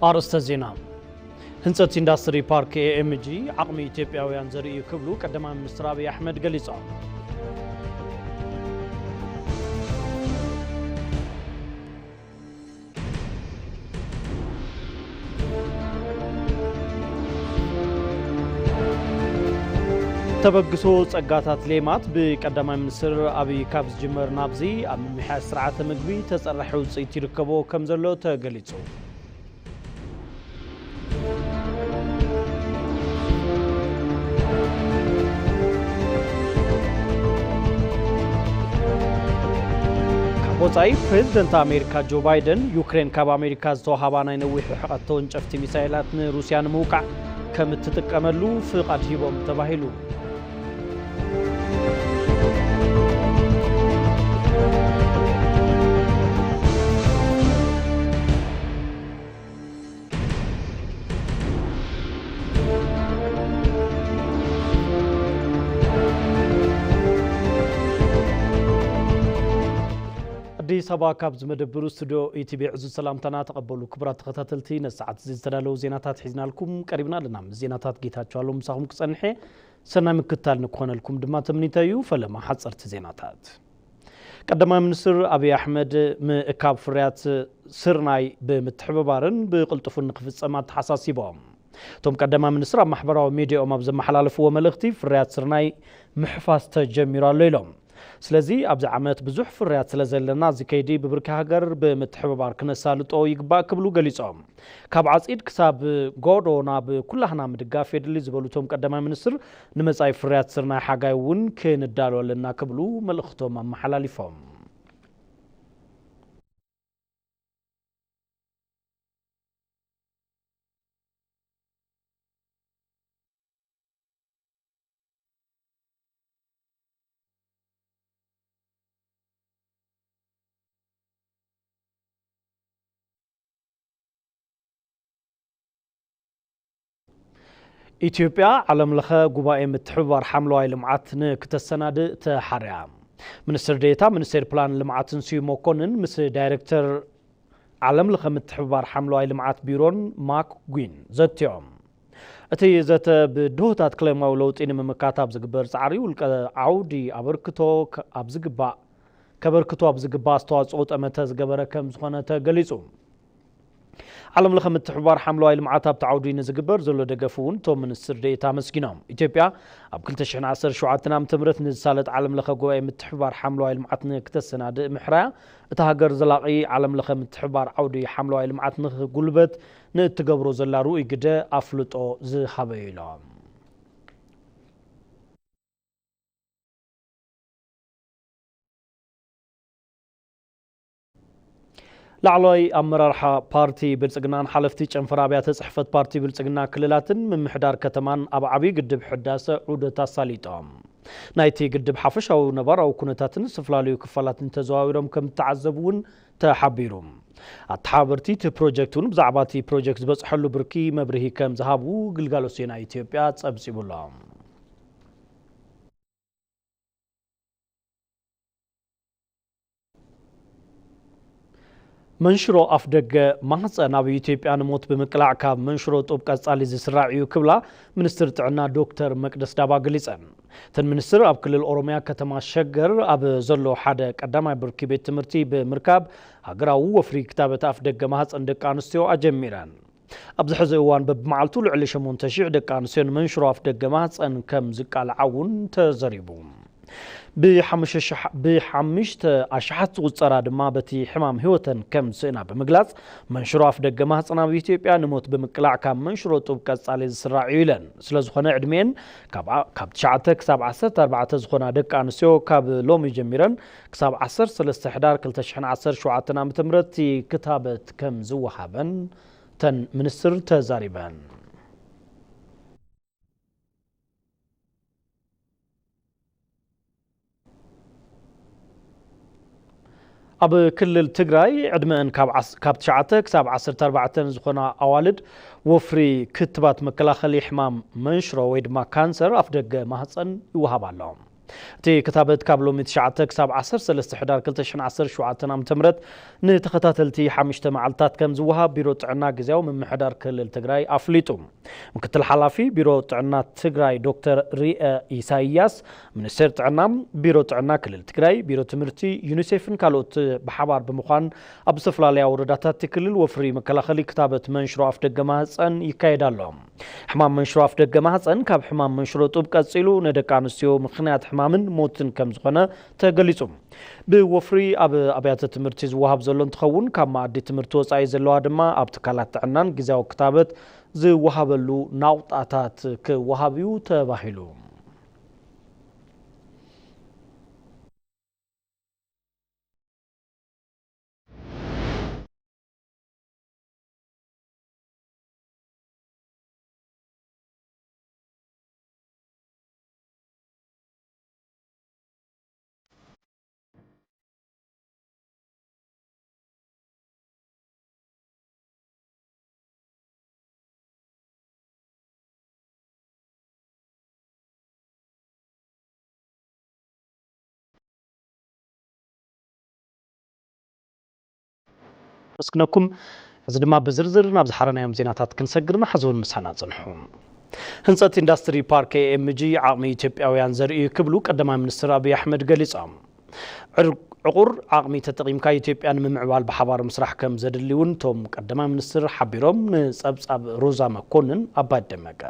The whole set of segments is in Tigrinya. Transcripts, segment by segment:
ኣርእስተ ዜና። ህንጸት ኢንዳስትሪ ፓርክ ኤ ኤም ጂ ዓቕሚ ኢትዮጵያውያን ዘርኢ እዩ ክብሉ ቀዳማይ ሚኒስትር ኣብይ ኣሕመድ ገሊጾም። ተበግሶ ጸጋታት ሌማት ብቀዳማይ ሚኒስትር ኣብይ ካብ ዝጅመር ናብዚ ኣብ ምምሕያሽ ስርዓተ ምግቢ ተጸራሒ ውጽኢት ይርከቦ ከም ዘሎ ተገሊጹ። ካብ ወጻኢ፣ ፕሬዝደንት ኣሜሪካ ጆ ባይደን፣ ዩክሬን ካብ ኣሜሪካ ዝተዋህባ ናይ ነዊሕ ርሕቀት ተወንጨፍቲ ሚሳይላት ንሩስያ ንምውቃዕ ከም እትጥቀመሉ ፍቓድ ሂቦም ተባሂሉ። ኣዲስ ኣበባ ካብ ዝመደብሩ ስቱድዮ ኢቲቪ ዕዙዝ ሰላምታና ተቐበሉ። ክቡራት ተኸታተልቲ፣ ነዚ ሰዓት እዚ ዝተዳለዉ ዜናታት ሒዝናልኩም ቀሪብና ኣለና። ምስ ዜናታት ጌታቸው ኣለዉ ምሳኹም ክጸንሕ እየ። ሰናይ ምክትታል ንክኾነልኩም ድማ ተምኒተይ እዩ። ፈለማ ሓጸርቲ ዜናታት። ቀዳማይ ሚኒስትር ኣብይ ኣሕመድ ምእካብ ፍርያት ስርናይ ብምትሕብባርን ብቕልጡፍን ንክፍጸም ኣተሓሳሲቦም። እቶም ቀዳማይ ሚኒስትር ኣብ ማሕበራዊ ሚዲያኦም ኣብ ዘመሓላለፍዎ መልእኽቲ፣ ፍርያት ስርናይ ምሕፋስ ተጀሚሩ ኣሎ ኢሎም። ስለዚ ኣብዚ ዓመት ብዙሕ ፍርያት ስለ ዘለና፣ እዚ ከይዲ ብብርኪ ሃገር ብምትሕብባር ክነሳልጦ ይግባእ ክብሉ ገሊጾም። ካብ ዓጺድ ክሳብ ጎዶ ናብ ኩላህና ምድጋፍ የድሊ ዝበሉ እቶም ቀዳማይ ሚኒስትር፣ ንመጻኢ ፍርያት ስርናይ ሓጋይ እውን ክንዳሎ ኣለና ክብሉ መልእኽቶም ኣመሓላሊፎም። ኢትዮጵያ ዓለም ለኸ ጉባኤ ምትሕብባር ሓምለዋይ ልምዓት ንክተሰናድእ ተሓርያ። ሚኒስትር ዴኤታ ሚኒስቴር ፕላን ልምዓትን ስዩም መኮንን ምስ ዳይሬክተር ዓለም ለኸ ምትሕብባር ሓምለዋይ ልምዓት ቢሮን ማክ ጒን ዘትዮም። እቲ ዘተ ብድሆታት ክለማዊ ለውጢ ንምምካት ኣብ ዝግበር ጻዕሪ ውልቀ ዓውዲ ኣበርክቶ ከ-፣ ኣብ ዝግባእ፣ ከበርክቶ ኣብ ዝግባእ ኣስተዋጽኦ ጠመተ ዝገበረ ከም ዝኾነ ተገሊጹ። ዓለም ለኸ ምትሕብባር ሓምለዋይ ልምዓት ኣብቲ ዓውዲ ንዝግበር ዘሎ ደገፍ እውን እቶም ሚኒስትር ዴኤታ ኣመስጊኖም። ኢትዮጵያ ኣብ ክልተ ሽሕን ዓሰርተ ሸውዓተን ዓመተ ምህረት ንዝሳለጥ ዓለም ለኸ ጉባኤ ምትሕብባር ሓምለዋይ ልምዓት ንክተሰናድእ ምሕራያ፣ እታ ሃገር ዘላቒ ዓለም ለኸ ምትሕብባር ዓውዲ ሓምለዋይ ልምዓት ንኽጉልበት ንእትገብሮ ዘላ ርኡይ ግደ ኣፍልጦ ዝሃበ እዩ ኢሎም። ላዕለዋይ ኣመራርሓ ፓርቲ ብልጽግናን ሓለፍቲ ጨንፈር ኣብያተ ጽሕፈት ፓርቲ ብልጽግና ክልላትን ምምሕዳር ከተማን ኣብ ዓብዪ ግድብ ሕዳሰ ዑደት ኣሳሊጦም። ናይቲ ግድብ ሓፈሻዊ ነባራዊ ኩነታትን ዝተፈላለዩ ክፋላትን ተዘዋዊሮም ከም ዝተዓዘቡ እውን ተሓቢሩ። ኣተሓባበርቲ እቲ ፕሮጀክት እውን ብዛዕባ እቲ ፕሮጀክት ዝበፅሐሉ ብርኪ መብርሂ ከም ዝሃቡ ግልጋሎት ዜና ኢትዮጵያ ጸብጺቡ ኣሎ። መንሽሮ ኣፍደገ ማህፀን ኣብ ኢትዮጵያ ንሞት ብምቅላዕ ካብ መንሽሮ ጡብ ቀፃሊ ዝስራዕ እዩ ክብላ ሚኒስትር ጥዕና ዶክተር መቅደስ ዳባ ገሊፀን። እተን ሚኒስትር ኣብ ክልል ኦሮሚያ ከተማ ሸገር ኣብ ዘሎ ሓደ ቀዳማይ ብርኪ ቤት ትምህርቲ ብምርካብ ሃገራዊ ወፍሪ ክታበት ኣፍደገ ማህፀን ደቂ ኣንስትዮ ኣጀሚረን። ኣብዚ ሕዚ እዋን በብመዓልቱ ልዕሊ ሸሞንተ ሽሕ ደቂ ኣንስትዮ ንመንሽሮ ኣፍደገ ማህፀን ከም ዝቃልዓ እውን ተዘሪቡ። ብሓሙሽተ ኣሽሓ-፣ ብሓሙሽተ ኣሽሓት ዝቑጸራ ድማ በቲ ሕማም ህይወተን ከም ዝስእና ብምግላጽ፣ መንሽሮ ኣፍደገ ማህፀን ኣብ ኢትዮጵያ ንሞት ብምቅላዕ ካብ መንሽሮ ጡብ ቀጻሊ ዝስራዕ እዩ ኢለን። ስለ ዝኾነ ዕድሜን ካብ ዓ-፣ ካብ ትሽዓተ ክሳብ ዓሰርተ ኣርባዕተ ዝኾና ደቂ ኣንስትዮ ካብ ሎሚ ጀሚረን ክሳብ ዓሰርተ ሰለስተ ሕዳር ክልተ ሽሕን ዓሰርተ ሸውዓተን ዓመተ ምህረት እቲ ክታበት ከም ዝወሃበን እተን ሚኒስትር ተዛሪበን። ኣብ ክልል ትግራይ ዕድመአን ካብ ዓስ-፣ ካብ ትሽዓተ ክሳብ ዓሰርተ ኣርባዕተ ዝኾና ኣዋልድ ወፍሪ ክትባት መከላኸሊ ሕማም መንሽሮ ወይ ድማ ካንሰር ኣፍደገ ማህፀን ይወሃብ ኣሎ። እቲ ክታበት ካብ ሎሚ ትሽዓተ ክሳብ ዓሰርተ ሰለስተ ሕዳር ክልተ ሽሕን ዓሰርተ ሸውዓተን ዓመተ ምህረት ንተኸታተልቲ ሓሙሽተ መዓልታት ከም ዝወሃብ ቢሮ ጥዕና ግዝያዊ ምምሕዳር ክልል ትግራይ ኣፍሊጡ። ምክትል ሓላፊ ቢሮ ጥዕና ትግራይ ዶክተር ሪአ ኢሳይያስ፣ ሚኒስቴር ጥዕና፣ ቢሮ ጥዕና ክልል ትግራይ፣ ቢሮ ትምህርቲ፣ ዩኒሴፍን ካልኦት ብሓባር ብምዃን ኣብ ዝተፈላለያ ወረዳታት እቲ ክልል ወፍሪ መከላኸሊ ክታበት መንሽሮ ኣፍ ደገ ማህፀን ይካየድ ኣሎ። ሕማም መንሽሮ ኣፍ ደገ ማህፀን ካብ ሕማም መንሽሮ ጡብ ቀፂሉ ንደቂ ኣንስትዮ ምኽንያት ሕማምን ሞትን ከም ዝኾነ ተገሊፁ። ብወፍሪ ኣብ ኣብያተ ትምህርቲ ዝወሃብ ዘሎ እንትኸውን፣ ካብ መኣዲ ትምህርቲ ወፃኢ ዘለዋ ድማ ኣብ ትካላት ጥዕናን ግዝያዊ ክታበት ዝወሃበሉ ናቑጣታት ክወሃብ እዩ ተባሂሉ። ኣመስግነኩም። ሕዚ ድማ ብዝርዝር ናብ ዝሓረናዮም ዜናታት ክንሰግር፣ ንሓዘውን ምሳና ጽንሑ። ህንጸት ኢንዳስትሪ ፓርክ ኤ ኤም ጂ ዓቕሚ ኢትዮጵያውያን ዘርኢ እዩ ክብሉ ቀዳማይ ሚኒስትር ኣብይ ኣሕመድ ገሊጾም። ዕር-፣ ዕቑር ዓቕሚ ተጠቒምካ ኢትዮጵያ ንምምዕባል ብሓባር ምስራሕ ከም ዘድሊ እውን እቶም ቀዳማይ ሚኒስትር ሓቢሮም። ንጸብጻብ ሮዛ መኮንን ኣባይ ደመቀ።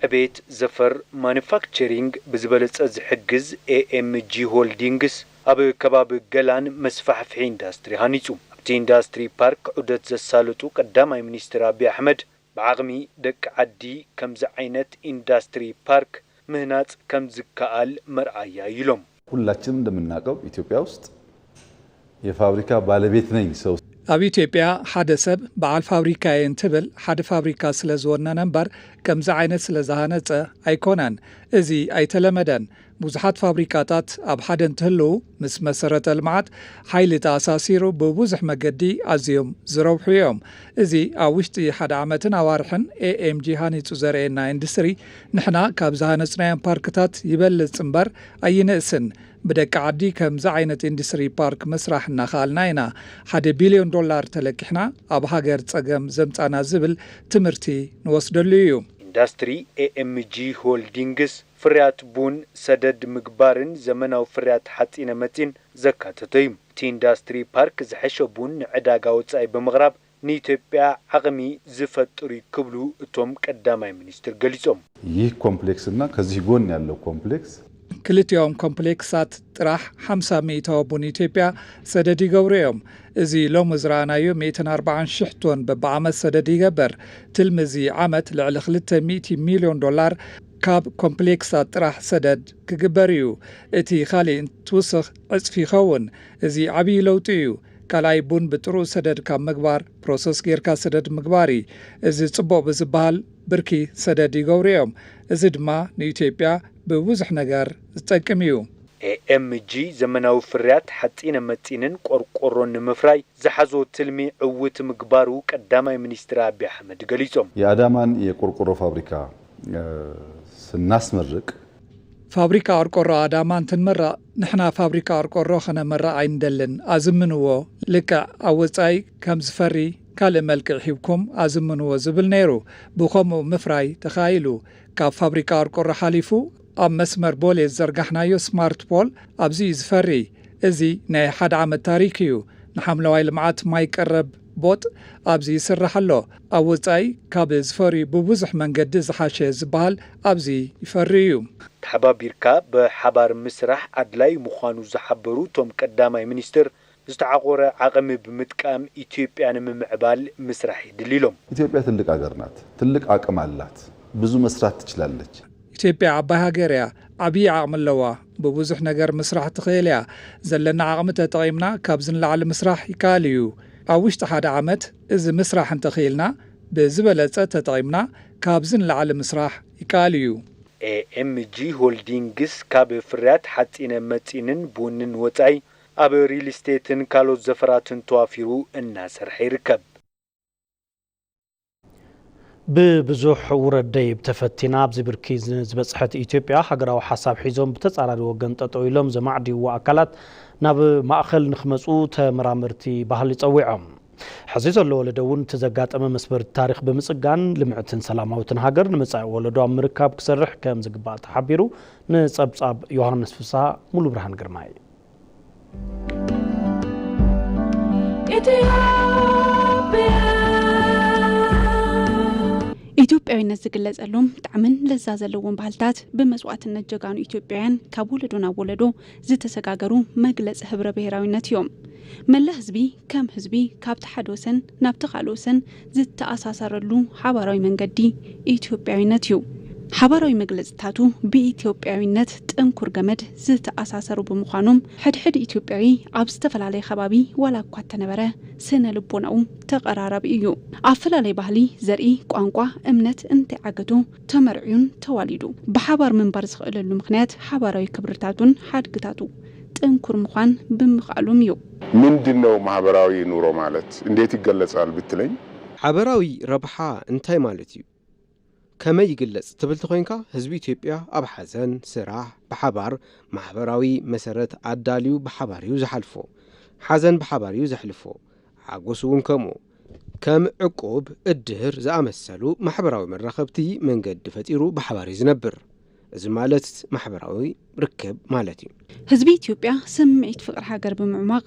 ዕቤት ዘፈር ማኑፋክቸሪንግ ብዝበለጸ ዝሕግዝ ኤ ኤም ጂ ሆልዲንግስ ኣብ ከባቢ ገላን መስፋሕፍሒ ኢንዳስትሪ ሃኒጹ። ኣብቲ ኢንዳስትሪ ፓርክ ዑደት ዘሳለጡ ቀዳማይ ሚኒስትር ኣብይ ኣሕመድ፣ ብዓቕሚ ደቂ ዓዲ ከምዚ ዓይነት ኢንዳስትሪ ፓርክ ምህናጽ ከም ዝከኣል መርኣያ ኢሎም። ሁላችንም እንደምናውቀው ኢትዮጵያ ውስጥ የፋብሪካ ባለቤት ነኝ ሰው ኣብ ኢትዮጵያ ሓደ ሰብ በዓል ፋብሪካ እየ እንትብል፣ ሓደ ፋብሪካ ስለ ዝወነነ እምበር፣ ከምዚ ዓይነት ስለ ዝሃነጸ ኣይኮነን። እዚ ኣይተለመደን። ብዙሓት ፋብሪካታት ኣብ ሓደ እንትህልዉ፣ ምስ መሰረተ ልምዓት ሓይሊ ተኣሳሲሩ ብብዙሕ መገዲ ኣዝዮም ዝረብሑ እዮም። እዚ ኣብ ውሽጢ ሓደ ዓመትን ኣዋርሕን ኤ ኤም ጂ ሃኒጹ ዘርእየና ኢንዱስትሪ፣ ንሕና ካብ ዝሃነጽናዮም ፓርክታት ይበልጽ እምበር ኣይንእስን። ብደቂ ዓዲ ከምዚ ዓይነት ኢንዱስትሪ ፓርክ ምስራሕ እናኸኣልና ኢና። ሓደ ቢልዮን ዶላር ተለቂሕና ኣብ ሃገር ጸገም ዘምጻና ዝብል ትምህርቲ ንወስደሉ እዩ። ኢንዳስትሪ ኤ ኤም ጂ ሆልዲንግስ ፍርያት ቡን፣ ሰደድ ምግባርን ዘመናዊ ፍርያት ሓጺነ መጺን ዘካተተ እዩ። እቲ ኢንዳስትሪ ፓርክ ዝሐሸ ቡን ንዕዳጋ ወጻኢ ብምቕራብ ንኢትዮጵያ ዓቕሚ ዝፈጥር እዩ ክብሉ እቶም ቀዳማይ ሚኒስትር ገሊጾም። ይህ ኮምፕሌክስ እና ከዚህ ጎን ያለው ኮምፕሌክስ ክልቲኦም ኮምፕሌክሳት ጥራሕ ሓምሳ ሚእታዊ ቡን ኢትዮጵያ ሰደድ ይገብሩ እዮም። እዚ ሎሚ ዝረኣናዮ ሚእትን ኣርባዓን ሽሕ ቶን በብዓመት ሰደድ ይገብር። ትልሚ እዚ ዓመት ልዕሊ ክልተ ሚእቲ ሚልዮን ዶላር ካብ ኮምፕሌክሳት ጥራሕ ሰደድ ክግበር እዩ። እቲ ካሊእ እንትውስኽ ዕጽፊ ይኸውን። እዚ ዓብዪ ለውጢ እዩ። ካልኣይ ቡን ብጥሩኡ ሰደድ ካብ ምግባር ፕሮሰስ ጌርካ ሰደድ ምግባር እዩ። እዚ ጽቡቕ ብዝበሃል ብርኪ ሰደድ ይገብሩ እዮም። እዚ ድማ ንኢትዮጵያ ብብዙሕ ነገር ዝጠቅም እዩ። ኤ ኤም ጂ ዘመናዊ ፍርያት ሓጺነ መጺንን ቆርቆሮን ንምፍራይ ዝሓዞ ትልሚ ዕውት ምግባሩ ቀዳማይ ሚኒስትር ኣብይ ኣሕመድ ገሊጾም። የአዳማን የቆርቆሮ ፋብሪካ፣ እ፣ ስናስመርቅ ፋብሪካ ቆርቆሮ ኣዳማ እንትንምረቕ፣ ንሕና ፋብሪካ ቆርቆሮ ከነመርቕ ኣይንደልን፣ ኣዝምንዎ፣ ልክዕ ኣብ ወጻኢ ከም ዝፈሪ ካልእ መልክዕ ሂብኩም ኣዝምንዎ ዝብል ነይሩ። ብኸምኡ ምፍራይ ተኻኢሉ። ካብ ፋብሪካ ቆርቆሮ ሓሊፉ ኣብ መስመር ቦሌ ዝዘርጋሕናዮ ስማርት ፖል ኣብዚ እዩ ዝፈሪ። እዚ ናይ ሓደ ዓመት ታሪክ እዩ። ንሓምለዋይ ልምዓት ማይ ቀረብ ቦጥ ኣብዚ ይስራሕ ኣሎ። ኣብ ወጻኢ ካብ ዝፈርዩ ብብዙሕ መንገዲ ዝሓሸ ዝበሃል ኣብዚ ይፈሪ እዩ። ተሓባቢርካ ብሓባር ምስራሕ ኣድላይ ምዃኑ ዝሓበሩ እቶም ቀዳማይ ሚኒስትር፣ ዝተዓቖረ ዓቕሚ ብምጥቃም ኢትዮጵያ ንምምዕባል ምስራሕ የድሊ ኢሎም። ኢትዮጵያ ትልቅ ሀገር ናት፣ ትልቅ አቅም አላት፣ ብዙ መስራት ትችላለች። ኢትዮጵያ ዓባይ ሃገር እያ፣ ዓብዪ ዓቕሚ ኣለዋ፣ ብብዙሕ ነገር ምስራሕ ትኽእል እያ። ዘለና ዓቕሚ ተጠቒምና ካብዚ ንላዕሊ ምስራሕ ይከኣል እዩ። ኣብ ውሽጢ ሓደ ዓመት እዚ ምስራሕ እንተኽኢልና ብዝበለጸ ተጠቒምና ካብዚ ንላዕሊ ምስራሕ ይከኣል እዩ። ኤ ኤም ጂ ሆልዲንግስ ካብ ፍርያት ሓጺነ መጺንን ቡንን ወጻኢ ኣብ ሪል ስቴትን ካልኦት ዘፈራትን ተዋፊሩ እናሰርሐ ይርከብ። ብብዙሕ ውረድ ደይብ ተፈቲና ኣብዚ ብርኪ ዝ-፣ ዝበጽሐት ኢትዮጵያ፣ ሃገራዊ ሓሳብ ሒዞም ብተጻራሪ ወገን ጠጠው ኢሎም ዘማዕድይዎ ኣካላት ናብ ማእከል ንኽመጹ ተመራመርቲ ባህሊ ጸዊዖም። ሕዚ ዘሎ ወለዶ እውን እቲ ዘጋጠመ መስበርቲ ታሪኽ ብምጽጋን ልምዕትን ሰላማዊትን ሃገር ንመጻኢ ወለዶ ኣብ ምርካብ ክሰርሕ ከም ዝግባእ ተሓቢሩ። ንጸብጻብ ዮሃንስ ፍስሃ፣ ሙሉ ብርሃን ግርማይ። ኢትዮጵያ። ኢትዮጵያዊነት ዝግለጸሎም ጣዕምን ለዛ ዘለዎም ባህልታት ብመስዋእትነት ጀጋኑ ኢትዮጵያውያን ካብ ወለዶ ናብ ወለዶ ዝተሰጋገሩ መግለጺ ህብረ ብሔራዊነት እዮም። መላ ህዝቢ ከም ህዝቢ ካብቲ ሓደ ወሰን ናብቲ ካልእ ወሰን ዝተኣሳሰረሉ ሓባራዊ መንገዲ ኢትዮጵያዊነት እዩ። ሓባራዊ መግለጽታቱ ብኢትዮጵያዊነት ጥንኩር ገመድ ዝተኣሳሰሩ ብምዃኖም፣ ሕድሕድ ኢትዮጵያዊ ኣብ ዝተፈላለየ ከባቢ ዋላ እኳ እተነበረ፣ ስነ ልቦናኡ ተቐራራቢ እዩ። ኣፈላለይ ባህሊ፣ ዘርኢ፣ ቋንቋ፣ እምነት እንተይዓገቶ፣ ተመርዕዩን ተዋሊዱ ብሓባር ምንባር ዝኽእለሉ ምኽንያት ሓባራዊ ክብርታቱን ሓድግታቱ ጥንኩር ምዃን ብምኽኣሎም እዩ። ምንድን ነው ማህበራዊ ኑሮ ማለት? እንዴት ይገለጻል ብትለኝ? ሓበራዊ ረብሓ እንታይ ማለት እዩ? ከመይ ይግለጽ ትብል ተኾይንካ፣ ህዝቢ ኢትዮጵያ ኣብ ሓዘን፣ ስራሕ፣ ብሓባር ማሕበራዊ መሰረት ኣዳልዩ ብሓባር እዩ ዝሓልፎ። ሓዘን ብሓባር እዩ ዘሕልፎ። ሓጎስ እውን ከምኡ። ከም ዕቁብ፣ እድር ዝኣመሰሉ ማሕበራዊ መራኸብቲ መንገዲ ፈጢሩ ብሓባር እዩ ዝነብር። እዚ ማለት ማሕበራዊ ርክብ ማለት እዩ። ህዝቢ ኢትዮጵያ ስምዒት ፍቕሪ ሃገር ብምዕሟቕ፣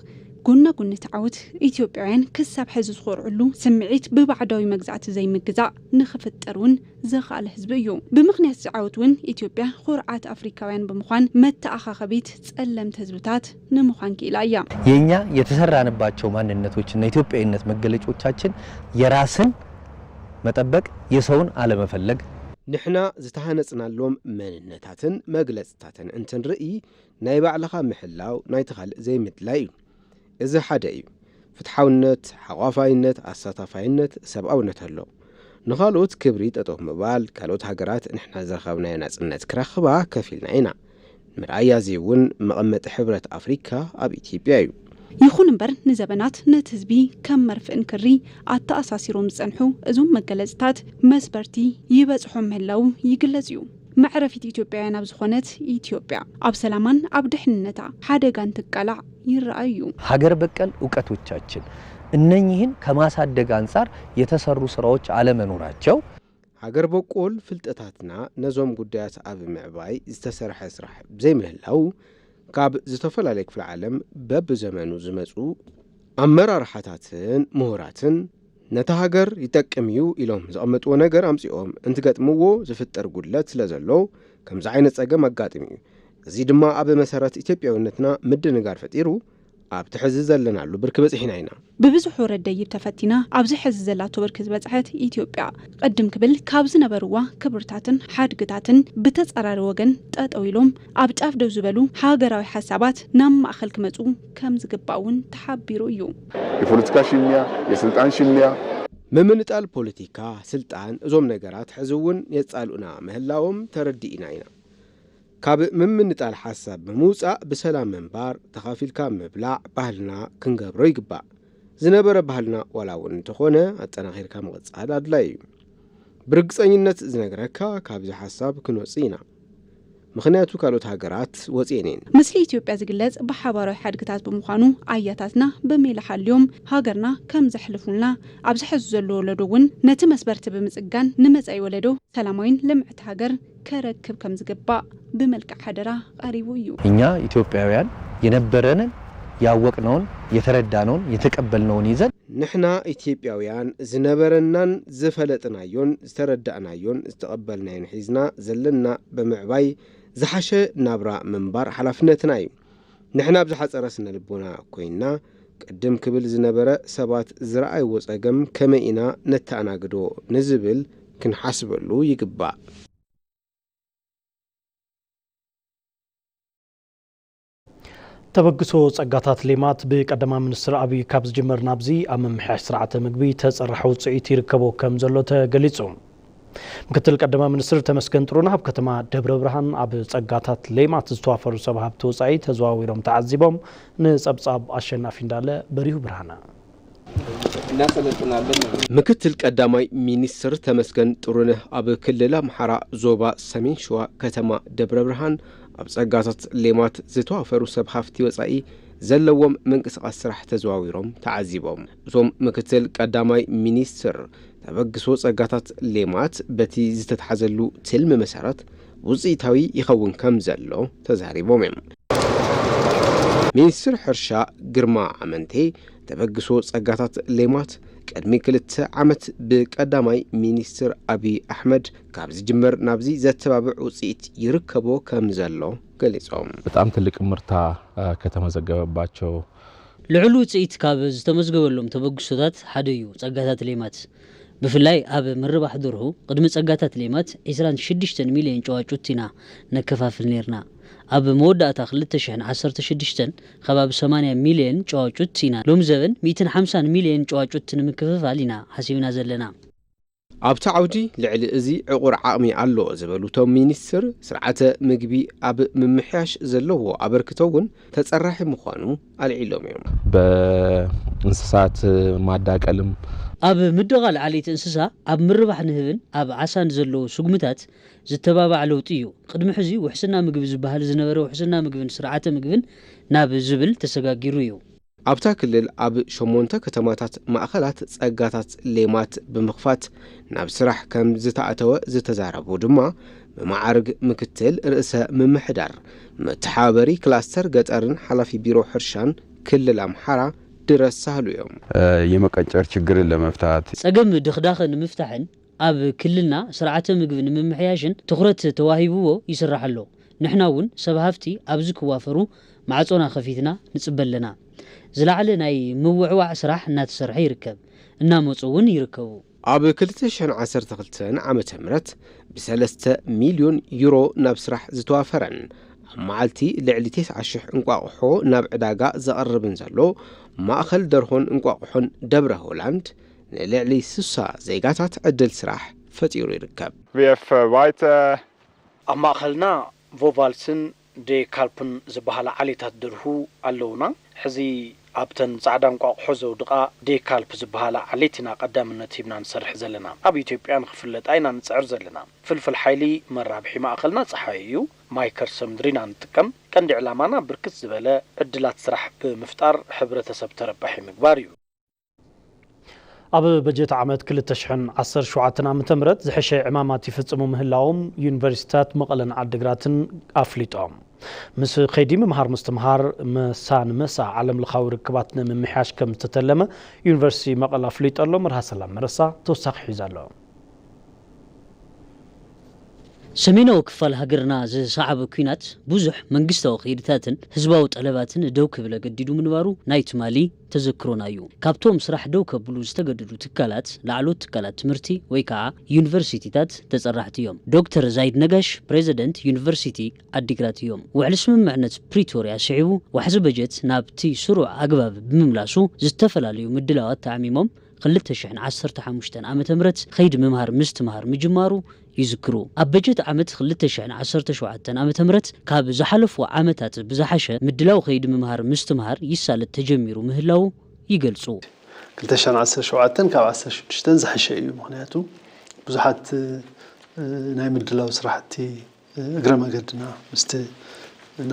ጎና ጎኒ እቲ ዓወት፣ ኢትዮጵያውያን ክሳብ ሕዚ ዝኾርዕሉ ስምዒት ብባዕዳዊ መግዛእቲ ዘይምግዛእ ንኽፍጠር እውን ዘኽኣለ ህዝቢ እዩ። ብምኽንያት እዚ ዓወት እውን ኢትዮጵያ ኩርዓት ኣፍሪካውያን ብምዃን መተኣኻኸቢት ጸለምቲ ህዝብታት ንምዃን ክኢላ እያ። የእኛ የተሰራንባቸው ማንነቶችና ኢትዮጵያዊነት መገለጫዎቻችን የራስን መጠበቅ፣ የሰውን አለመፈለግ፣ ንሕና ዝተሃነጽናሎም መንነታትን መግለጽታትን እንትንርኢ፣ ናይ ባዕልኻ ምሕላው ናይቲ ካልእ ዘይምድላይ እዩ። እዚ ሓደ እዩ። ፍትሓውነት፣ ሓቋፋይነት፣ ኣሳታፋይነት፣ ሰብኣውነት ኣሎ። ንኻልኦት ክብሪ ጠጠው ምባል፣ ካልኦት ሃገራት ንሕና ዝረኸብናዮ ናጽነት ክረኽባ ከፊልና ኢና። መርኣያ እዚ እውን መቐመጢ ሕብረት ኣፍሪካ ኣብ ኢትዮጵያ እዩ። ይኹን እምበር ንዘበናት ነቲ ህዝቢ ከም መርፍእን ክሪ ኣተኣሳሲሮም ዝጸንሑ እዞም መገለጽታት መስበርቲ ይበጽሖም ምህላዉ ይግለጽ እዩ። መዕረፊት ኢትዮጵያውያን ኣብ ዝኾነት ኢትዮጵያ ኣብ ሰላማን ኣብ ድሕንነታ ሓደጋ እንትቃላዕ ይረኣይ እዩ። ሀገር በቀል እውቀቶቻችን እነኚህን ከማሳደግ አንጻር የተሰሩ ስራዎች አለመኖራቸው፣ ሀገር በቆል ፍልጠታትና ነዞም ጉዳያት ኣብ ምዕባይ ዝተሰርሐ ስራሕ ብዘይምህላው፣ ካብ ዝተፈላለየ ክፍለ ዓለም በብዘመኑ ዝመጹ ኣመራርሓታትን ምሁራትን ነታ ሃገር ይጠቅም እዩ ኢሎም ዘቐመጥዎ ነገር ኣምጺኦም እንትገጥምዎ ዝፍጠር ጉድለት ስለ ዘሎ ከምዚ ዓይነት ጸገም ኣጋጥም እዩ። እዚ ድማ ኣብ መሰረት ኢትዮጵያውነትና ምድንጋር ፈጢሩ ኣብቲ ሕዚ ዘለናሉ ብርኪ በጺሕና ኢና። ብብዙሕ ወረድ ደይብ ተፈቲና ኣብዚ ሕዚ ዘላቶ ብርኪ ዝበጽሐት ኢትዮጵያ ቅድም ክብል ካብ ዝነበርዋ ክብርታትን ሓድግታትን ብተጻራሪ ወገን ጠጠው ኢሎም ኣብ ጫፍ ደው ዝበሉ ሃገራዊ ሓሳባት ናብ ማእኸል ክመጹ ከም ዝግባእ እውን ተሓቢሩ እዩ። የፖለቲካ ሽሚያ፣ የስልጣን ሽሚያ፣ ምምንጣል ፖለቲካ፣ ስልጣን፣ እዞም ነገራት ሕዚ እውን የጻልኡና ምህላዎም ተረዲእና ኢና። ካብ ምምንጣል ሓሳብ ብምውጻእ ብሰላም ምንባር፣ ተኻፊልካ ምብላዕ ባህልና ክንገብሮ ይግባእ። ዝነበረ ባህልና ዋላ እውን እንተኾነ ኣጠናኺርካ ምቕጻል ኣድላይ እዩ። ብርግጸኝነት ዝነግረካ ካብዚ ሓሳብ ክንወጽእ ኢና። ምኽንያቱ ካልኦት ሃገራት ወጺኤን እየን። ምስሊ ኢትዮጵያ ዝግለጽ ብሓባራዊ ሓድግታት ብምዃኑ ኣያታትና ብሜላ ሓልዮም ሃገርና ከም ዘሕልፉልና ኣብዚ ሕዚ ዘሎ ወለዶ እውን ነቲ መስበርቲ ብምጽጋን ንመጻኢ ወለዶ ሰላማዊን ልምዕቲ ሃገር ከረክብ ከም ዝግባእ ብመልክዕ ሓደራ ቀሪቡ እዩ። እኛ ኢትዮጵያውያን የነበረንን ያወቅነውን የተረዳነውን የተቀበልነውን ይዘን ንሕና ኢትዮጵያውያን ዝነበረናን ዝፈለጥናዮን ዝተረዳእናዮን ዝተቐበልናዮን ሒዝና ዘለና ብምዕባይ ዝሓሸ ናብራ ምንባር ሓላፍነትና እዩ። ንሕና ኣብ ዝሓጸረ ስነ ልቦና ኮይንና ቅድም ክብል ዝነበረ ሰባት ዝረኣይዎ ጸገም ከመይ ኢና ነተኣናግዶ ንዝብል ክንሓስበሉ ይግባእ። ተበግሶ ጸጋታት ሌማት ብቀዳማይ ሚኒስትር ኣብይ ካብ ዝጅመር ናብዚ ኣብ ምምሕያሽ ስርዓተ ምግቢ ተጸራሒ ውጽኢት ይርከቦ ከም ዘሎ ተገሊጹ። ምክትል ቀዳማይ ሚኒስትር ተመስገን ጥሩነህ ኣብ ከተማ ደብረ ብርሃን ኣብ ጸጋታት ሌማት ዝተዋፈሩ ሰብ ሃብቲ ወጻኢ ተዘዋዊሮም ተዓዚቦም። ንጸብጻብ ኣሸናፊ እንዳለ በሪሁ ብርሃነ። እናሰለጥናለን። ምክትል ቀዳማይ ሚኒስትር ተመስገን ጥሩነህ ኣብ ክልል ኣምሓራ ዞባ ሰሜን ሸዋ ከተማ ደብረ ብርሃን ኣብ ጸጋታት ሌማት ዝተዋፈሩ ሰብ ሃፍቲ ወጻኢ ዘለዎም ምንቅስቓስ ስራሕ ተዘዋዊሮም ተዓዚቦም። እቶም ምክትል ቀዳማይ ሚኒስትር ተበግሶ ጸጋታት ሌማት በቲ ዝተታሕዘሉ ትልሚ መሰረት ውጽኢታዊ ይኸውን ከም ዘሎ ተዛሪቦም እዮም። ሚኒስትር ሕርሻ ግርማ ኣመንቴ ተበግሶ ጸጋታት ሌማት ቅድሚ ክልተ ዓመት ብቀዳማይ ሚኒስትር ኣብይ ኣሕመድ ካብ ዝጅመር ናብዚ ዘተባብዕ ውጽኢት ይርከቦ ከም ዘሎ ገሊጾም። በጣም ትልቅ ምርታ ከተመዘገበባቸው ልዑል ውፅኢት ካብ ዝተመዝገበሎም ተበግሶታት ሓደ እዩ ጸጋታት ሌማት። ብፍላይ ኣብ ምርባሕ ደርሁ ቅድሚ ጸጋታት ሌማት ዕስራን ሽዱሽተን ሚልዮን ጨዋጩት ኢና ነከፋፍል ነይርና። ኣብ መወዳእታ ክልተ ሽሕን ዓሰርተ ሽዱሽተን ከባቢ ሰማንያ ሚልዮን ጨዋጩት ኢና። ሎም ዘበን ሚእትን ሓምሳን ሚልዮን ጨዋጩት ንምክፍፋል ኢና ሓሲብና ዘለና። ኣብቲ ዓውዲ ልዕሊ እዚ ዕቑር ዓቕሚ ኣሎ ዝበሉ እቶም ሚኒስትር፣ ስርዓተ ምግቢ ኣብ ምምሕያሽ ዘለዎ ኣበርክቶ እውን ተጸራሒ ምዃኑ ኣልዒሎም እዮም። በእንስሳት ማዳቀልም ኣብ ምድቓል ዓሌት እንስሳ ኣብ ምርባሕ ንህብን ኣብ ዓሳን ዘለዎ ስጉምታት ዝተባባዕ ለውጢ እዩ። ቅድሚ ሕዚ ውሕስና ምግቢ ዝበሃል ዝነበረ ውሕስና ምግብን ስርዓተ ምግብን ናብ ዝብል ተሰጋጊሩ እዩ። ኣብታ ክልል ኣብ ሸሞንተ ከተማታት ማእኸላት ጸጋታት ሌማት ብምኽፋት ናብ ስራሕ ከም ዝተኣተወ ዝተዛረቡ ድማ ብመዓርግ ምክትል ርእሰ ምምሕዳር መተሓባበሪ ክላስተር ገጠርን ሓላፊ ቢሮ ሕርሻን ክልል ኣምሓራ ድረስ ሳህሉ እዮም። የመቀጨር ችግርን ለመፍታት ጸገም ድኽዳኸ ንምፍታሕን ኣብ ክልልና ስርዓተ ምግቢ ንምምሕያሽን ትኹረት ተዋሂብዎ ይስራሕ ኣሎ። ንሕና እውን ሰብ ሃፍቲ ኣብዚ ክዋፈሩ ማዕጾና ከፊትና ንጽበ ኣለና። ዝለዓለ ናይ ምውዕዋዕ ስራሕ እናተሰርሐ ይርከብ፣ እናመጹ እውን ይርከቡ። ኣብ ክልተ ሽሕን ዓሰርተ ክልተን ዓመተ ምህረት ብሰለስተ ሚልዮን ዩሮ ናብ ስራሕ ዝተዋፈረን ኣብ መዓልቲ ልዕሊ ተስዓ ሽሕ እንቋቑሖ ናብ ዕዳጋ ዘቕርብን ዘሎ ማእኸል ደርሆን እንቋቑሖን ደብረ ሆላንድ ንልዕሊ ስሳ ዜጋታት ዕድል ስራሕ ፈጢሩ ይርከብ። ኣብ ማእኸልና ቮቫልስን ዴካልፕን ዝበሃላ ዓሌታት ደርሁ ኣለውና። ሕዚ ኣብተን ጻዕዳ እንቋቑሖ ዘውድቓ ዴካልፕ ዝበሃላ ዓሌት ኢና ቀዳምነት ሂብና ንሰርሕ ዘለና። ኣብ ኢትዮጵያ ንኽፍለጣ ኢና ንጽዕር ዘለና። ፍልፍል ሓይሊ መራብሒ ማእኸልና ጸሓይ እዩ። ማይ ከርሰ ምድሪ ኢና ንጥቀም። ቀንዲ ዕላማና ብርክት ዝበለ ዕድላት ስራሕ ብምፍጣር ሕብረተሰብ ተረባሒ ምግባር እዩ። ኣብ በጀት ዓመት ክልተ ሽሕን ዓሰርተ ሸውዓተን ዓመተ ምህረት ዝሐሸ ዕማማት ይፍጽሙ ምህላዎም ዩኒቨርሲቲታት መቐለን ዓድግራትን ኣፍሊጦም። ምስ ከይዲ ምምሃር ምስትምሃር መሳ ንመሳ ዓለም ለኻዊ ርክባት ንምምሕያሽ ከም ዝተተለመ ዩኒቨርሲቲ መቐለ ኣፍሊጦ ኣሎ። መርሃ ሰላም መረሳ ተወሳኺ ሒዙ ኣሎ። ሰሜናዊ ክፋል ሃገርና ዝሰዓበ ኲናት ብዙሕ መንግስታዊ ከይድታትን ህዝባዊ ጠለባትን ደው ክብል ኣገዲዱ ምንባሩ ናይ ትማሊ ተዘክሮና እዩ። ካብቶም ስራሕ ደው ከብሉ ዝተገደዱ ትካላት ላዕሎት ትካላት ትምህርቲ ወይ ከዓ ዩኒቨርሲቲታት ተጸራሕቲ እዮም። ዶክተር ዛይድ ነጋሽ ፕሬዚደንት ዩኒቨርሲቲ ዓዲግራት እዮም። ውዕሊ ስምምዕነት ፕሪቶርያ ስዒቡ ዋሕዚ በጀት ናብቲ ስሩዕ ኣግባብ ብምምላሱ ዝተፈላለዩ ምድላዋት ተዓሚሞም ክልተ ሽሕን ዓሰርተ ሓሙሽተን ዓመተ ምህረት ኸይዲ ምምሃር ምስትምሃር ምጅማሩ ይዝክሩ። ኣብ በጀት ዓመት ክልተ ሽሕን ዓሰርተ ሸውዓተን ዓመተ ምህረት ካብ ዝሓለፉ ዓመታት ብዝሓሸ ምድላው ኸይዲ ምምሃር ምስትምሃር ይሳለጥ ተጀሚሩ ምህላዉ ይገልጹ። ክልተ ሽሕን ዓሰርተ ሸውዓተን ካብ ዓሰርተ ሽዱሽተን ዝሓሸ እዩ። ምኽንያቱ ብዙሓት ናይ ምድላው ስራሕቲ እግረ መገድና ምስቲ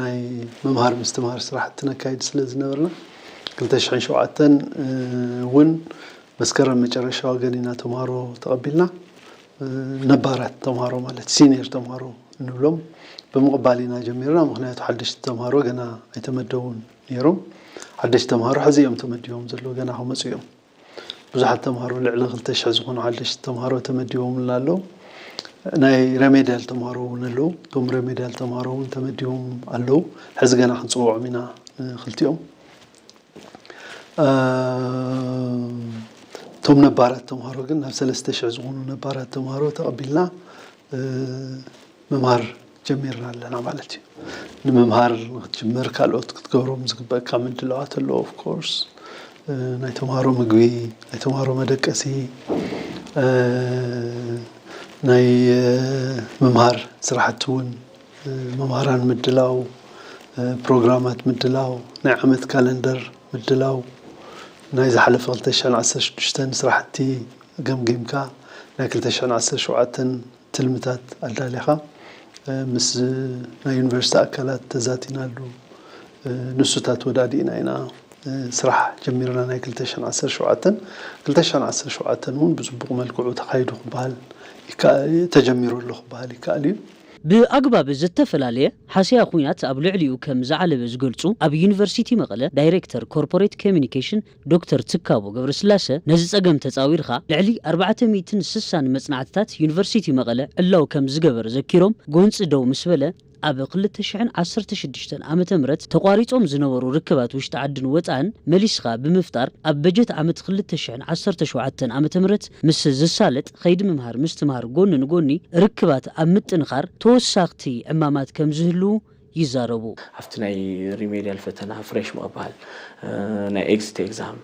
ናይ ምምሃር ምስትምሃር ስራሕቲ ነካይድ ስለ ዝነበርና ክልተ ሽሕን ሸውዓተን እውን መስከረም መጨረሻ ወገን ኢና ተምሃሮ ተቐቢልና። ነባራት ተምሃሮ ማለት ሲኒየር ተምሃሮ እንብሎም ብምቕባል ኢና ጀሚርና። ምኽንያቱ ሓደሽቲ ተምሃሮ ገና ኣይተመደቡን ነይሮም። ሓደሽቲ ተምሃሮ ሕዚ እዮም ተመዲቦም ዘለዉ፣ ገና ክመፁ እዮም። ብዙሓት ተምሃሮ ልዕሊ ክልተ ሽሕ ዝኾኑ ሓደሽቲ ተምሃሮ ተመዲቦምልና ኣለዉ። ናይ ረሜድያል ተምሃሮ እውን ኣለዉ። እቶም ረሜድያል ተምሃሮ እውን ተመዲቦም ኣለዉ። ሕዚ ገና ክንፅውዖም ኢና ክልቲኦም። እቶም ነባራት ተምሃሮ ግን ናብ ሰለስተ ሽሕ ዝኾኑ ነባራት ተምሃሮ ተቐቢልና ምምሃር ጀሚርና ኣለና ማለት እዩ። ንምምሃር ንክትጅምር ካልኦት ክትገብሮም ዝግበእካ ምድላዋት ኣለዎ። ኦፍኮርስ ናይ ተምሃሮ ምግቢ፣ ናይ ተምሃሮ መደቀሲ፣ ናይ ምምሃር ስራሕቲ እውን መምሃራን ምድላው፣ ፕሮግራማት ምድላው፣ ናይ ዓመት ካለንደር ምድላው፣ ናይ ዝሓለፈ ክልተ ሽሕን ዓሰርተ ሽዱሽተን ስራሕቲ ገምጊምካ፣ ናይ ክልተ ሽሕን ዓሰርተ ሸውዓተን ትልምታት ኣዳሊኻ፣ እ፣ ምስ ናይ ዩኒቨርሲቲ ኣካላት ተዛቲናሉ፣ እ፣ ንሱታት ወዳዲእና ኢና፣ እ፣ ስራሕ ጀሚርና። ናይ ክልተ ሽሕን ዓሰርተ ሸውዓተን፣ ክልተ ሽሕን ዓሰርተ ሸውዓተን እውን ብጽቡቕ መልክዑ ተኻይዱ ክበሃል ይከኣል፣ ተጀሚሩ ኣሎ ክበሃል ይከኣል እዩ። ብኣግባብ ዝተፈላለየ ሓሰያ ኲናት ኣብ ልዕሊኡ ከም ዝዓለበ ዝገልጹ ኣብ ዩኒቨርሲቲ መቐለ ዳይሬክተር ኮርፖሬት ኮሚኒኬሽን ዶክተር ትካቦ ገብረስላሰ፣ ነዚ ጸገም ተጻዊርካ ልዕሊ ኣርባዕተ ሚእትን ስሳን መጽናዕትታት ዩኒቨርሲቲ መቐለ ዕላው ከም ዝገበረ ዘኪሮም፣ ጎንጺ ደው ምስ በለ ኣብ ክልተ ሽሕን ዓሰርተ ሽዱሽተን ዓመተ ምህረት ተቋሪጾም ዝነበሩ ርክባት ውሽጢ ዓድን ወጻእን መሊስካ ብምፍጣር፣ ኣብ በጀት ዓመት ክልተ ሽሕን ዓሰርተ ሸውዓተን ዓመተ ምህረት ምስ ዝሳለጥ ከይዲ ምምሃር ምስትምሃር ጎኒ ንጎኒ ርክባት ኣብ ምጥንኻር ተወሳኽቲ ዕማማት ከም ዝህልዉ ይዛረቡ። ኣብቲ ናይ ሪሜድያል ፈተና፣ ፍሬሽ ምቕባል፣ እ፣ ናይ ኤግዚት ኤግዛም፣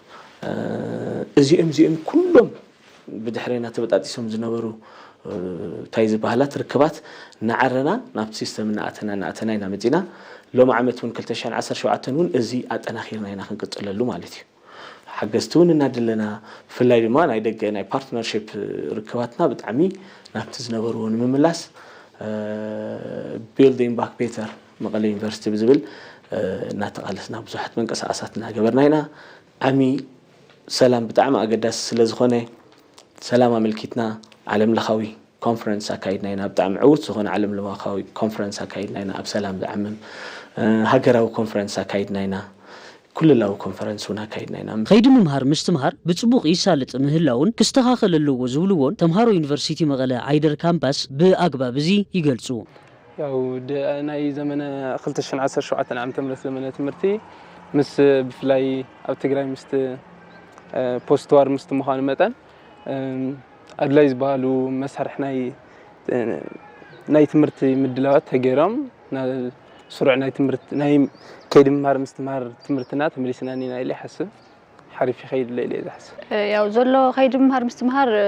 እ፣ እዚኦም እዚኦም ኩሎም ብድሕሬና ተበጣጢሶም ዝነበሩ፣ እ፣ እንታይ ዝበሃላት ርክባት እናዓረና ናብቲ ሲስተም እናኣተና እናኣተና ኢና መፂና። ሎሚ ዓመት እውን ክልተ ሽሕን ዓሰርተ ሸውዓተን እውን እዚ ኣጠናኺርና ኢና ክንቅፅለሉ ማለት እዩ። ሓገዝቲ እውን እናደለና፣ ብፍላይ ድማ ናይ ደገ ናይ ፓርትነርሺፕ ርክባትና ብጣዕሚ ናብቲ ዝነበርዎ ንምምላስ፣ እ፣ ቢልዲንግ ባክ ቤተር መቐለ ዩኒቨርሲቲ ብዝብል፣ እ፣ እናተቓለስና ብዙሓት መንቀሳቐሳት እናገበርና ኢና። ዓሚ ሰላም ብጣዕሚ ኣገዳሲ ስለ ዝኾነ፣ ሰላም ኣመልኪትና ዓለም ለኻዊ ኮንፈረንስ ኣካይድና ኢና። ብጣዕሚ ዕዉት ዝኾነ ዓለም ለኻዊ ኮንፈረንስ ኣካይድና ኢና። ኣብ ሰላም ዝዓምም፣ እ፣ ሃገራዊ ኮንፈረንስ ኣካይድና ኢና። ኩልላዊ ኮንፈረንስ እውን ኣካይድና ኢና። ከይዲ ምምሃር ምስትምሃር ብጽቡቕ ይሳለጥ ምህላውን ክስተኻኸል ኣለዎ ዝብልዎን ተምሃሮ ዩኒቨርሲቲ መቐለ ዓይደር ካምፓስ ብኣግባብ እዚ ይገልጹ። ያው ደ-፣ ናይ ዘመነ ክልተ ሽሕን ዓሰርተ ሸውዓተን ዓመተ ምህረት ዘመነ ትምህርቲ ምስ ብፍላይ ኣብ ትግራይ ምስቲ፣ እ፣ ፖስት ዋር ምስቲ ምዃኑ መጠን፣ እም፣ ኣድላይ ዝበሃሉ መሳርሒ ናይ፣ እ፣ ናይ ትምህርቲ ምድላዋት ተገይሮም፣ ና-፣ ስሩዕ ናይ ትምህርቲ፣ ናይ ከይዲ ምምሃር ምስትምሃር ትምህርትና ተመሊስና እኒና ኢለ ይሓስብ። ሓሪፍ ይኸይድ ኣሎ ኢለ እየ ዝሓስብ። እ፣ ያው ዘሎ ከይዲ ምምሃር ምስትምሃር፣ እ፣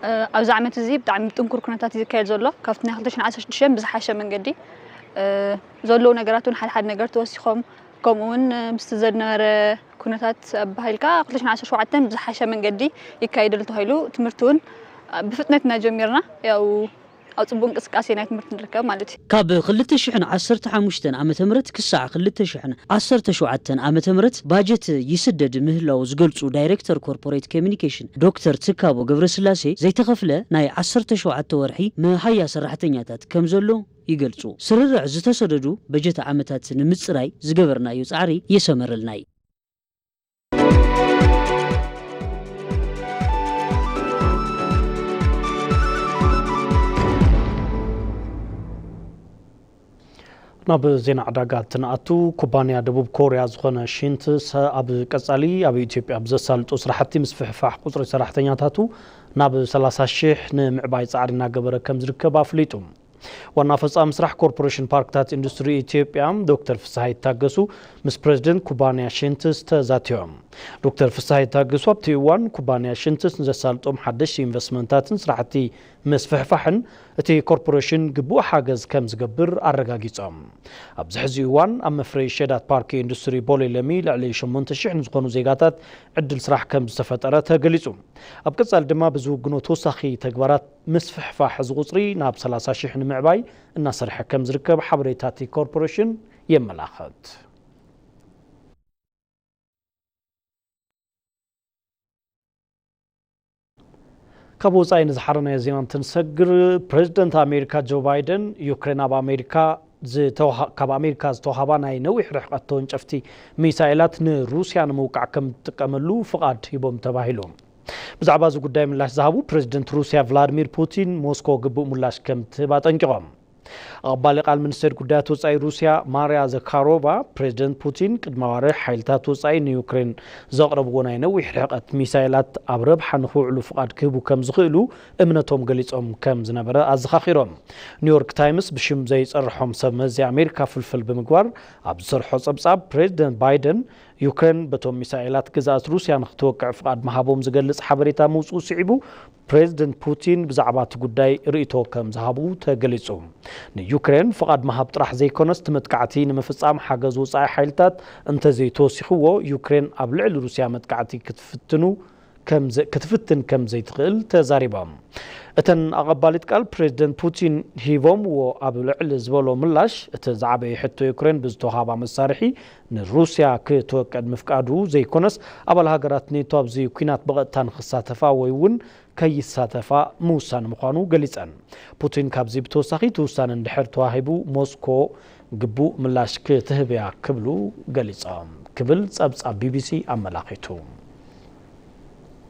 እ፣ ኣብዚ ዓመት እዚ ብጣዕሚ ጥንኩር ኩነታት እዩ ዝካየድ ዘሎ። ካብቲ ናይ ክልተ ሽሕን ዓሰርተ ሽዱሽተን ብዝሓሸ መንገዲ፣ እ፣ ዘለዉ ነገራት እውን ሓደ ሓደ ነገር ተወሲኾም፣ ከምኡ እውን፣ እ፣ ምስቲ ዝነበረ ኩነታት ኣባሂልካ ክልተ ሽሕን ዓሰርተ ሸውዓተን ብዝሓሸ መንገዲ ይካየደሉ ተባሂሉ ትምህርቲ እውን፣ እ፣ ብፍጥነት ኢና ጀሚርና። ያው ኣብ ጽቡቕ እንቅስቃሴ ናይ ትምህርቲ ንርከብ ማለት እዩ። ካብ ክልተ ሽሕን ዓሰርተ ሓሙሽተን ዓመተ ምህረት ክሳዕ ክልተ ሽሕን ዓሰርተ ሸውዓተን ዓመተ ምህረት ባጀት ይስደድ ምህላው ዝገልጹ ዳይሬክተር ኮርፖሬት ኮሚኒኬሽን ዶክተር ትካቦ ገብረስላሴ፣ ዘይተኸፍለ ናይ ዓሰርተ ሸውዓተ ወርሒ መሃያ ሰራሕተኛታት ከም ዘሎ ይገልጹ። ስርርዕ ዝተሰደዱ በጀት ዓመታት ንምጽራይ ዝገበርናዮ ጻዕሪ የሰመረልና እዩ። ናብ ዜና ዕዳጋ እንትንኣቱ፣ ኩባንያ ደቡብ ኮርያ ዝኾነ ሺንትስ ኣብ ቀጻሊ ኣብ ኢትዮጵያ ብዘሳልጦ ስራሕቲ ምስፍሕፋሕ ቁጽሪ ሰራሕተኛታቱ ናብ ሰላሳ ሺሕ ንምዕባይ ጻዕሪ እናገበረ ከም ዝርከብ ኣፍሊጡ። ዋና ፈጻሚ ስራሕ ኮርፖሬሽን ፓርክታት ኢንዱስትሪ ኢትዮጵያ ዶክተር ፍስሃ ይታገሱ ምስ ፕሬዝደንት ኩባንያ ሺንትስ ተዛቲዮም። ዶክተር ፍስሃ ይታገሱ ኣብቲ እዋን ኩባንያ ሺንትስ ንዘሳልጦም ሓደሽቲ ኢንቨስትመንታትን ስራሕቲ ምስፍሕፋሕን እቲ ኮርፖሬሽን ግቡእ ሓገዝ ከም ዝገብር ኣረጋጊጾም። ኣብዚ ሕዚ እዋን ኣብ መፍረዪ ሸዳት ፓርክ ኢንዱስትሪ ቦሌ ለሚ ልዕሊ ሸሞንተ ሽሕ ንዝኾኑ ዜጋታት ዕድል ስራሕ ከም ዝተፈጠረ ተገሊጹ። ኣብ ቀጻሊ ድማ ብዝውግኖ ተወሳኺ ተግባራት ምስፍሕፋሕ እዚ ቁጽሪ ናብ ሰላሳ ሽሕ ንምዕባይ እናሰርሐ ከም ዝርከብ ሓበሬታ እቲ ኮርፖሬሽን የመላኽት። ካብ ወጻኢ ንዝሓረናዮ ዜና እንትንሰግር፣ ፕሬዝደንት ኣሜሪካ ጆ ባይደን፣ ዩክሬን ኣብ ኣሜሪካ ዝተውሃ-፣ ካብ ኣሜሪካ ዝተውሃባ ናይ ነዊሕ ርሕቀት ተወንጨፍቲ ሚሳኤላት ንሩስያ ንምውቃዕ ከም ትጥቀመሉ ፍቓድ ሂቦም ተባሂሉ። ብዛዕባ እዚ ጉዳይ ምላሽ ዝሃቡ ፕሬዝደንት ሩስያ ቭላድሚር ፑቲን፣ ሞስኮ ግቡእ ምላሽ ከም ትህብ ኣጠንቂቖም። ኣቐባሊ ቃል ሚኒስቴር ጉዳያት ወጻኢ ሩስያ ማርያ ዘካሮቫ፣ ፕሬዝደንት ፑቲን ቅድሚ ኣዋርሕ ሓይልታት ወጻኢ ንዩክሬን ዘቕረብዎ ናይ ነዊሕ ርሕቀት ሚሳይላት ኣብ ረብሓ ንኽውዕሉ ፍቓድ ክህቡ ከም ዝኽእሉ እምነቶም ገሊጾም ከም ዝነበረ ኣዘኻኺሮም። ኒውዮርክ ታይምስ ብሽም ዘይጸርሖም ሰብ መዚ ኣሜሪካ ፍልፍል ብምግባር ኣብ ዝሰርሖ ጸብጻብ፣ ፕሬዝደንት ባይደን ዩክሬን በቶም ሚሳኤላት ግዝኣት ሩስያ ንክትወቅዕ ፍቓድ ምሃቦም ዝገልጽ ሓበሬታ ምውፅኡ ስዒቡ፣ ፕሬዚደንት ፑቲን ብዛዕባ እቲ ጉዳይ ርእይቶ ከም ዝሃቡ ተገሊጹ። ንዩክሬን ፍቓድ ምሃብ ጥራሕ ዘይኮነስ፣ እቲ መጥቃዕቲ ንምፍጻም ሓገዝ ወጻኢ ሓይልታት እንተዘይተወሲኽዎ፣ ዩክሬን ኣብ ልዕሊ ሩስያ መጥቃዕቲ ክትፍትኑ ከም ዘ-፣ ክትፍትን ከም ዘይትኽእል ተዛሪባ። እተን ኣቐባሊት ቃል ፕሬዚደንት ፑቲን ሂቦምዎ ኣብ ልዕሊ ዝበሎ ምላሽ፣ እቲ ዝዓበየ ሕቶ ዩክሬን ብዝተዋሃባ መሳርሒ ንሩስያ ክትወቅዕድ ምፍቃዱ ዘይኮነስ፣ ኣባል ሃገራት ኔቶ ኣብዚ ኲናት ብቐጥታ ንክሳተፋ ወይ እውን ከይሳተፋ ምውሳን ምዃኑ ገሊጸን። ፑቲን ካብዚ ብተወሳኺ፣ እቲ ውሳነ እንድሕር ተዋሂቡ፣ ሞስኮ ግቡእ ምላሽ ክትህብ እያ ክብሉ ገሊጾም ክብል ጸብጻብ ቢቢሲ ኣመላኺቱ።